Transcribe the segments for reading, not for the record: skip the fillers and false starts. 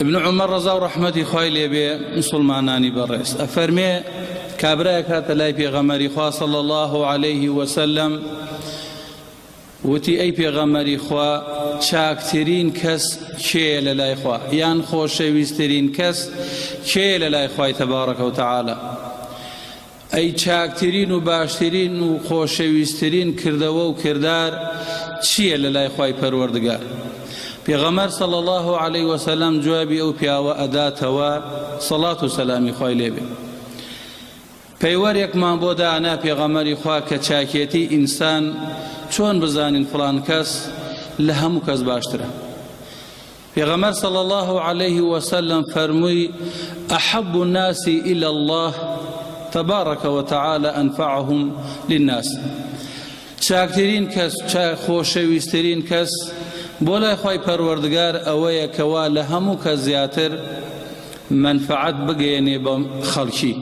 ابن عمر ڕەزا و ڕەحمەتی خوای لێبێ مسوڵمانانی بەڕێز ئەفەرمێ کابرایەک هاتە لای پێغەمبەری خوا صلی الله علیه وسلم وتی ئەی پێغەمبەری خوا چاکترین کەس کێیە لە لای خوا یان خۆشەویستترین کەس کێیە لە لای خوای تەبارەکە و تەعالا ئەی چاکترین و باشترین و خۆشەویستترین کردەوە و کردار چییە لە لای خوای پەروەردگار؟ پێغەمبەر صلی اللە علیه وسلم جوابی ئەو پیاوە ئەداتەوە سەڵات و سەلامی خوای لێ بێ پەیوەرێکمان بۆ دانا پێغەمبەری خوا کە چاکێتی ئینسان چۆن بزانین فڵان کەس لە هەموو کەس باشترە پێغەمبەر صلی اللە علیه وسلم فەرمووی احب الناس الی اللە تبارک وتعالی انفعهم للناس چاکترین کەس خۆشەویستترین کەس بۆ لای خوای پەروەردگار ئەوەیە کەوا لە هەموو کەس زیاتر مەنفەعەت بگەیەنێ بە خەڵکی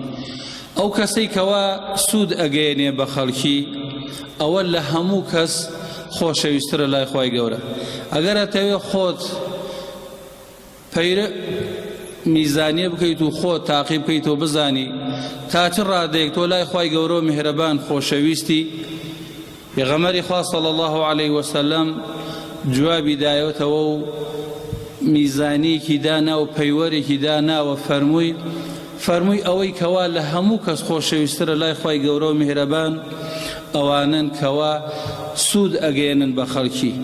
ئەو کەسەی کەوا سوود ئەگەیەنێ بە خەڵکی ئەوە لە هەموو کەس خۆشەویسترە لای خوای گەورە ئەگەر ئەتەوێ خۆت پەیرە میزانیە بکەیت و خۆت تاقی بکەیت و بزانی تا چ ڕادەیەک تۆ لای خوای گەورە و میهرەبان خۆشەویستی پێغەمبەری خوا صلی الله علیه وسلم جوابی دایەتەوە و میزانیەکی دانا و پەیوەرێکی داناوە فەرمووی فەرمووی ئەوەی کەوا لە هەموو کەس خۆشەویسترە لای خوای گەورە و میهرەبان ئەوانەن کەوا سوود ئەگەیەنن بە خەڵکی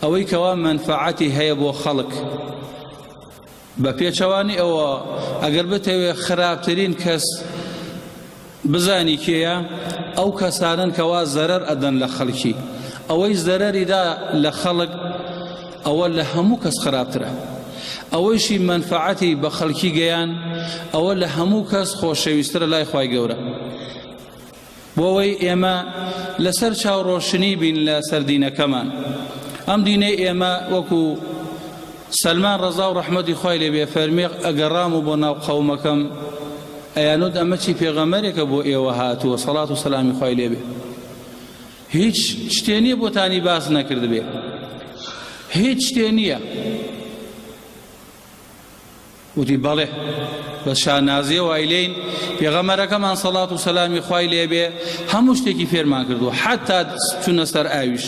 ئەوەی کەوا مەنفەعەتی هەیە بۆ خەڵک بە پێچەوانی ئەوە ئەگەر بتەوێ خراپترین کەس بزانی کێیە ئەو کەسانەن کەوا زەرەر ئەدەن لە خەڵکی ئەوەی زەرەری دا لە خەڵک ئەوە لە هەموو کەس خراپترە ئەوەیشی مەنفەعەتی بە خەڵکی گەیان ئەوە لە هەموو کەس خۆشەویسترە لای خوای گەورە بۆ ئەوەی ئێمە لەسەر چاوڕۆشنی بین لەسەر دینەکەمان ئەم دینەی ئێمە وەکو سەلمان ڕەزا و ڕەحمەتی خوای لێ بێ فەرمی ئەگەڕام و بۆ ناو قەومەکەم ئەیانوت ئەمە چی پێغەمبەرێکە بۆ ئێوە هاتووە سەڵات و سەلامی خوای لێ بێ هیچ شتێ نییە بۆتانی باس نەکردبێ هیچ شتێ نییە وتی، بەڵێ، بە شانازیەوە ئەیلێین، پێغەمبەرەکەمان سەڵات و سەلامی خوای لێ بێ هەموو شتێکی فێرمان کردووە، حەتا چونە سەر ئاویش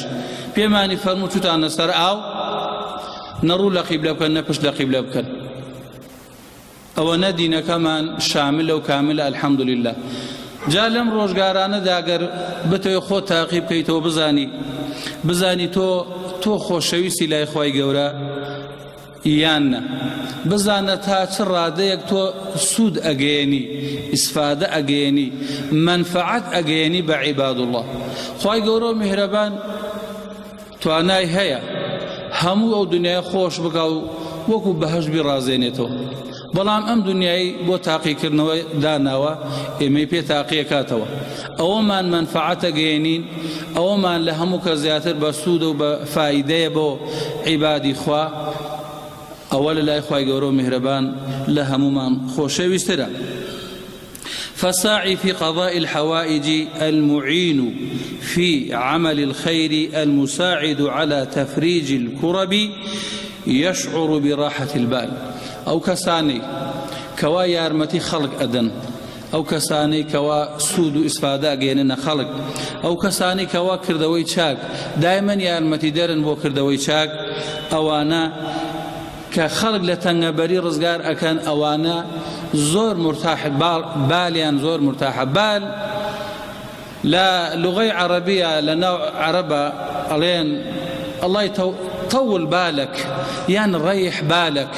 پێمانی فەرموو چوتانە سەر ئاو نە ڕوو لە قیبلە بکەن نە پشت لە قیبلە بکەن. ئەوەنە دینەکەمان شاملە و کاملە الحمدللە. جا لەم ڕۆژگارانەدا گەر بتەوێ خۆت تاقی بکەیتەوە بزانی بزانی تۆ تۆ خۆشەویستی لای خوای گەورە یان نا بزانە تا چ ڕادەیەک تۆ سوود ئەگەیەنی ئیسفادە ئەگەیەنی مەنفەعەت ئەگەیەنی بە عیبادوڵڵا خوای گەورە و میهرەبان توانای هەیە هەموو ئەو دنیای خۆش بکا و وەکو بەهەشت بیڕازێنێتەوە بەڵام ئەم دنیای بۆ تاقیکردنەوە داناوە ئێمەی پێ تاقیەکاتەوە ئەوەمان مەنفەعەتە گەیەنین ئەوەمان لە هەموو کەس زیاتر بە سوودە و بە فائیدەیە بۆ عیبادی خوا ئەوە لە لای خوای گەورە و میهرەبان لە هەموومان خۆشەویسترە. فالساعي في قضاء الحوائج المعين في عمل الخير المساعد على تفريج الكرب يشعر براحة البال ئەو کەسانەی کەوا یارمەتی خەڵک ئەدەن ئەو کەسانەی کەوا سوود و ئیسفادە ئەگەیەننە خەڵک ئەو کەسانەی کەوا کردەوەی چاک دایمەن یارمەتیدەرن بۆ کردەوەی چاک ئەوانە کە خەڵک لە تەنگەبەری ڕزگار ئەکەن ئەوانە زۆر مرتاح بالیان زۆر مرتاحە بال لە لغەی عەرەبیە لە ناو عەرەبە ئەڵێن ئەڵای طول بالك یان ڕەیح بالك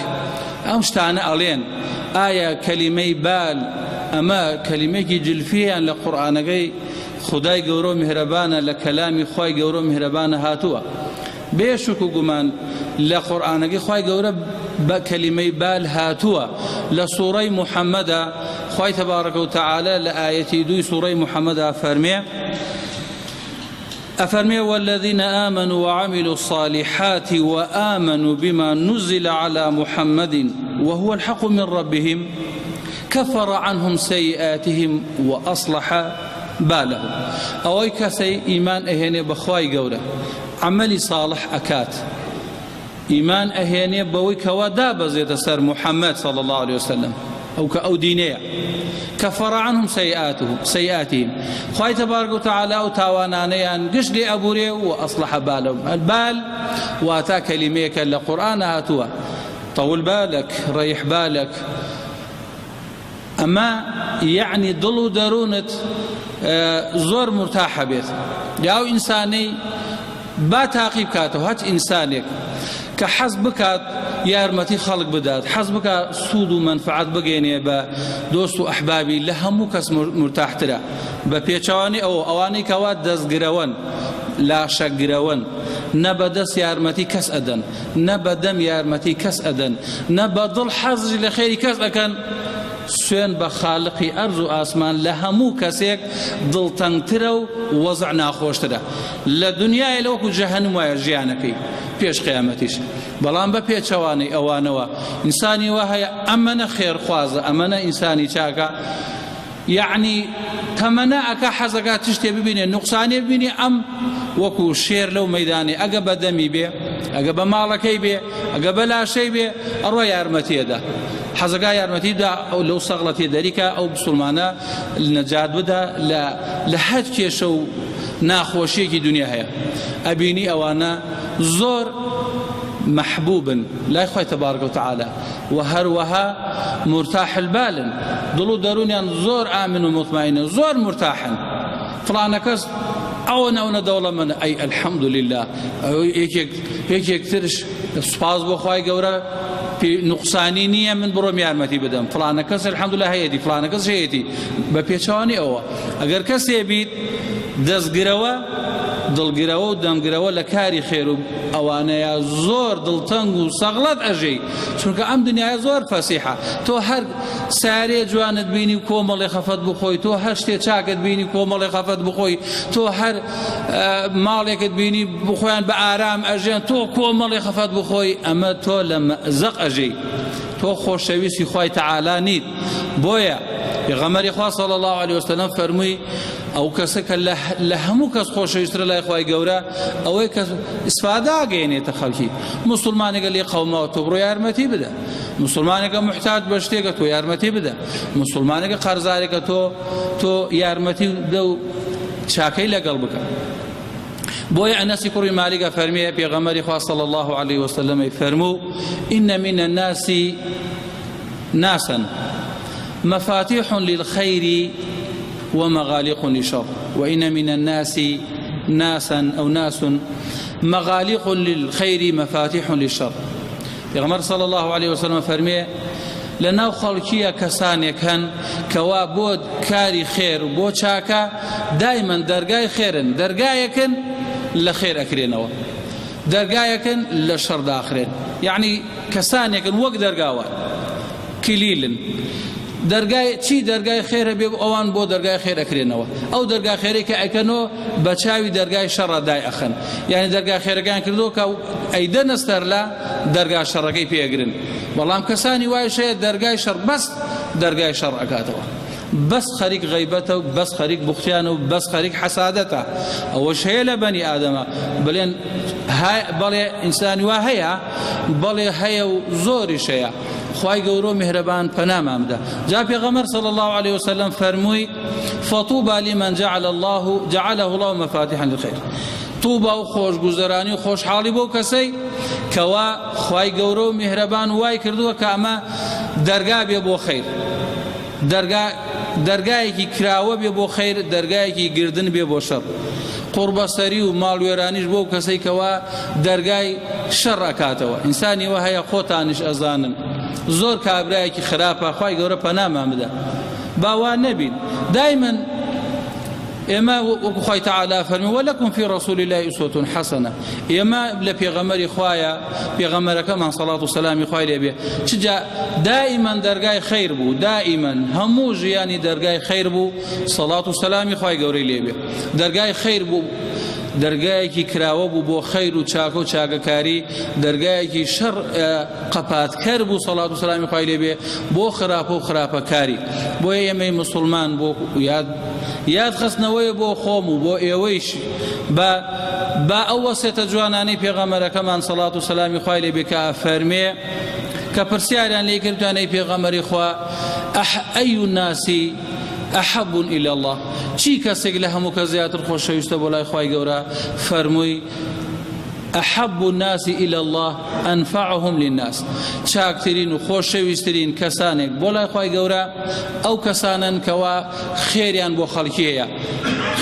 ئەم شتانە ئەڵێن ئایا کەلیمەی بال ئەمە کەلیمەیەکی جلفیان لە قورئانەکەی خودای گەورە و میهرەبانە لە کەلامی خوای گەورە و میهرەبانە هاتووە بێ شک و گومان لە قورئانەکەی خوای گەورە بە کەلیمەی بال هاتووە لە سوڕەی محەممەدا خوای تبارک و تعالی لە ئایەتی دووی سوڕەی محەممەدا فەرمێ ئەفەرمێ والذین آمنوا وعملوا الصالحات وآمنوا بما نزل على محمد وهو الحق من ربهم كفر عنهم سيئاتهم وأصلح بالهم ئەوەی کەسەی ئیمان ئەهێنێ بە خوای گەورە عەمەلی ساڵح ئەکات. ئیمان ئەهێنێ بەوەی کەوا دابەزێتە سەر محەممەد صلی الله عليه وسلم ئەو کە ئەو دینەیە کفر عنهم سيئاتهم سيئاتهم خوای تبارك وتعالى ئەو تاوانانەیان گشت لێ ئەبورێ و ئەصلح بالهم البال واتا کەلیمەیەکە لە قورئان هاتووە طول بالك ريح بالك ئەمە یەعنی دڵ و دەروونت زۆر مورتاحە بێت یا ئەو ئینسانەی با تاقی بکاتەوە هەچ ئینسانێک کە حەز بکات یارمەتی خەڵک بدات حەز بکات سوود و مەنفعەت بگەینێ بە دۆست و ئەحبابی لە هەموو کەس مرتاحترە بە پێچەوانی ئەوە ئەوانەی کەوا دەستگرەوەن لاشەگرەوەن نە بەدەست یارمەتی کەس ئەدەن نە بە دەم یارمەتی کەس ئەدەن نە بە دڵ حەزی لە خێری کەس ئەکەن، سوێن بە خالقی ئەرز و ئاسمان لە هەموو کەسێک دڵتەنگترە و وەزع ناخۆشترە لە دنیای لە وەکو جەهەنم وایە ژیانەکەی پێش قیامەتیش. بەڵام بە پێچەوانەی ئەوانەوە ئینسانی وا هەیە ئەمەنە خێرخوازە ئەمەنە ئینسانی چاکە یەعنی تەمەنا ئەکا حەزەکا چ شتێ ببینێ نوقسانێ ببینێ ئەم وەکو شێر لەو مەیدانێ ئەگە بە دەمی بێ ئەگە بە ماڵەکەی بێ ئەگە بە لاشەی بێ ئەڕوا یارمەتیەدا حەزەکا یارمەتی دا ئەو لەو سەغڵەتیە دەریکا ئەو مسلمانە نەجات بدا لە لە هەر کێشە و ناخۆشیەکی دنیا هەیە ئەبینی ئەوانە زۆر محبوبن لای خوای تبارک و تعالی وە هەروەها مورتاح البالن دڵ و دەروونیان زۆر ئامن و موتمەئینە زۆر مورتاحن فڵانە کەس ئەوەنە ئەونە دەوڵەمەنە ئەی الحمدللە یەکێک یەکێک ترش سوپاس بۆ خوای گەورە نوقسانی نییە من بڕۆم یارمەتی بدەم فڵانە کەس الحمدللە هەیەتی فڵانە کەس هەیەتی بە پێچەوانی ئەوە ئەگەر کەسێ بیت دەستگرەوە دڵگرەوە و دەمگرەوە لە کاری خێر و ئەوانەیە زۆر دڵتەنگ و سەغڵەت ئەژێی چونکە ئەم دنیایە زۆر فەسیحە تۆ هەر سارێ جوانت بینی و کۆمەڵێ خەفەت بخۆی تۆ هەر شتێ چاکت بینی کۆمەڵێ خەفەت بخۆی تۆ هەر ماڵێکت بینی بخۆیان بە ئارام ئەژێن تۆ کۆمەڵێ خەفەت بخۆی ئەمە تۆ لە مەزەق ئەژێی تۆ خۆشەویستی خوای تەعالا نیت بۆیە پێغەمبەری خوا صلی الله علیه وسلم فەرمووی ئەو کەسە کە لە هەموو کەس خۆشەویسترە لای خوای گەورە ئەوەی کە ئیسفادە ئەگەیەنێتە خەڵکی موسڵمانێکە لێ قەوماوە تۆ بڕۆ یارمەتی بدە موسڵمانێکە محتاج بە شتێکە تۆ یارمەتی بدە موسڵمانێکە قەرزارێکە تۆ تۆ یارمەتی بدە و چاکەی لەگەڵ بکە بۆیە ئەنەسی کوڕی مالیک فەرمیە پێغەمبەری خوا صلی الله علیه وسلم فەرموو إن من الناس ناسا مفاتيح للخير ومغاليق للشر وإن من الناس ناسا أو ناس مغاليق للخير مفاتيح للشر پێغەمبەر صلی الله علیه وسلم فەرمێ لە ناو خەڵکیە کەسانێک هەن کەوا بۆ کاری خێر و بۆ چاکە دایمەن دەرگای خێرن دەرگایەکن لە خێر ئەکرێنەوە دەرگایەکن لە شەڕ داخرێن یعنی کەسانێکن وەک دەرگاوان کلیلن دەرگای چی دەرگای خێرە بێ ئەوان بۆ دەرگای خێر ئەکرێنەوە ئەو دەرگا خێرەی کە ئەکەنەوە بە چاوی دەرگای شەڕە دای ئەخەن یعنی دەرگا خێرەکان کردەوە کە ئەیدەنە سەر لە دەرگا شەڕەکەی پێگرن بەڵام کەسانی وایش هەیە دەرگای شەڕ بەس دەرگای شەڕ ئەکاتەوە بەس خەریک غەیبەتە و بەس خەریک بوختیانە و بەس خەریک حەسادەتە ئەوەش هەیە لە بەنی ئادەمە بڵێن بەڵێ ئینسانی وا هەیە بەڵێ هەیە و زۆریش هەیە خوای گەورە و میهرەبان پەنامان بدە جا پێغەمبەر صلی الله علیه وسلم فەرمووی فطوبى لمن جعل الله جعله الله مفاتيحا للخير طوبا و خۆشگوزەرانی و خۆشحاڵی بۆ کەسەی کەوا خوای گەورە و میهرەبان وای کردووە کە ئەمە دەرگا بێ بۆ خەیر دەرگا دەرگایەکی کراوە بێ بۆ خەیر دەرگایەکی گردن بێ بۆ شەڕ قوڕبەسەری و ماڵوێرانیش بۆ کەسەی کەوا دەرگای شەڕ ئەکاتەوە ئینسانی وە هەیە خۆتانیش ئەزانن زۆر کابرایەکی خراپە خوای گەورە پەنامان بدە باوا نەبین دایمەن ئێمە وەکو خوای تەعالا فەرمی ولکم فی رسول الله اسوة حسنە ئێمە لە پێغەمبەری خوایە پێغەمبەرەکەمان سەڵات و سەلامی خوای لێ بێ چ جا دائما دەرگای خەیر بوو دائما هەموو ژیانی دەرگای خەیر بوو سەڵات و سەلامی خوای گەورەی لێ بێ دەرگای خەیر بوو دەرگایەکی کراوە بوو بۆ خەیر و چاکە و چاکەکاری دەرگایەکی شەڕ قەپاتکەر بوو سەڵات و سەلامی خوای لێ بێ بۆ خراپە و خراپەکاری بۆیە ئێمەی موسڵمان بۆ یاد یاد خستنەوەیە بۆ خۆم و بۆ ئێوەیش بە با ئەو وەسێتە جوانانەی پێغەمبەرەکەمان سەڵات و سەلامی خوای لێ بێ کە ئەفەرمێ کە پرسیاریان لێ کردوان ئەی پێغەمبەری خوا ئەح ئەی الناس ئەحب إلى الله چی کەسێک لە هەموو کەس زیاتر خۆشەویستە بۆ لای خوای گەورە فەرمووی أحب الناس إلى الله أنفعهم للناس چاکترین و خۆشەویسترین کەسانێک بۆ لای خوای گەورە ئەو کەسانەن کەوا خێریان بۆ خەڵکی هەیە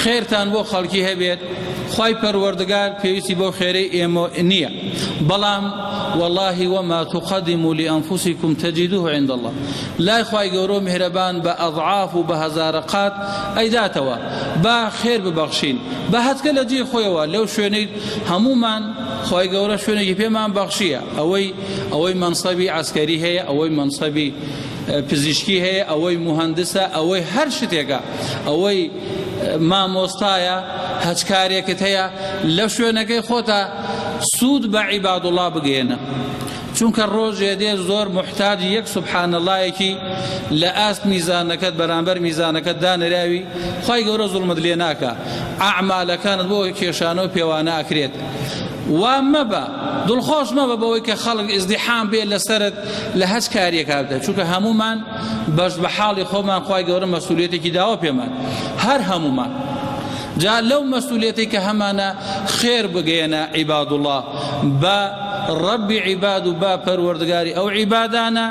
خێرتان بۆ خەڵکی هەبێت خوای پەروەردگار پێویستی بەو خێرەی ئێمە نییە بەڵام والله وما تقدموا لأنفسكم تجدوه عند الله لای خوای گەورە و میهرەبان بە ئەضعاف و بە هەزارە قات ئەیداتەوە با خێر ببەخشین بە هەتکە لە جێی خۆیەوە لەو شوێنەی هەموومان خوای گەورە شوێنێکی پێمان بەخشیە ئەوەی ئەوەی مەنسەبی عەسکەری هەیە ئەوەی مەنسەبی پزیشکی هەیە ئەوەی موهەندسە ئەوەی هەر شتێکە ئەوەی مامۆستایە هەچ کارێکت هەیە لە شوێنەکەی خۆتا سوود بە عیبادوڵڵا بگەیەنە چونکە ڕۆژێ دێ زۆر محتاجی یەک سبحان اللهیەکی لە ئاست میزانەکەت بەرامبەر میزانەکەت دانراوی خوای گەورە زوڵمت لێ ناکا ئەعمالەکانت بۆ کێشانەوە پێوانە ئەکرێت وا مەبە دڵخۆش مەبە بەوەی کە خەڵک ئیزدیحام بێ لەسەرت لە هەچ کاریەکا بدە چونکە هەموومان بەش بە حاڵی خۆمان خوای گەورە مەسئولیەتێکی داوە پێمان هەر هەموومان جا لەو مەسئولیەتەی کە هەمانە خێر بگەیەنە عیبادوڵڵا بە ڕەبی عیباد و با پەروەردگاری ئەو عیبادانە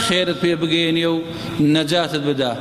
خێرت پێ بگەیەنێ و نەجاتت بدا.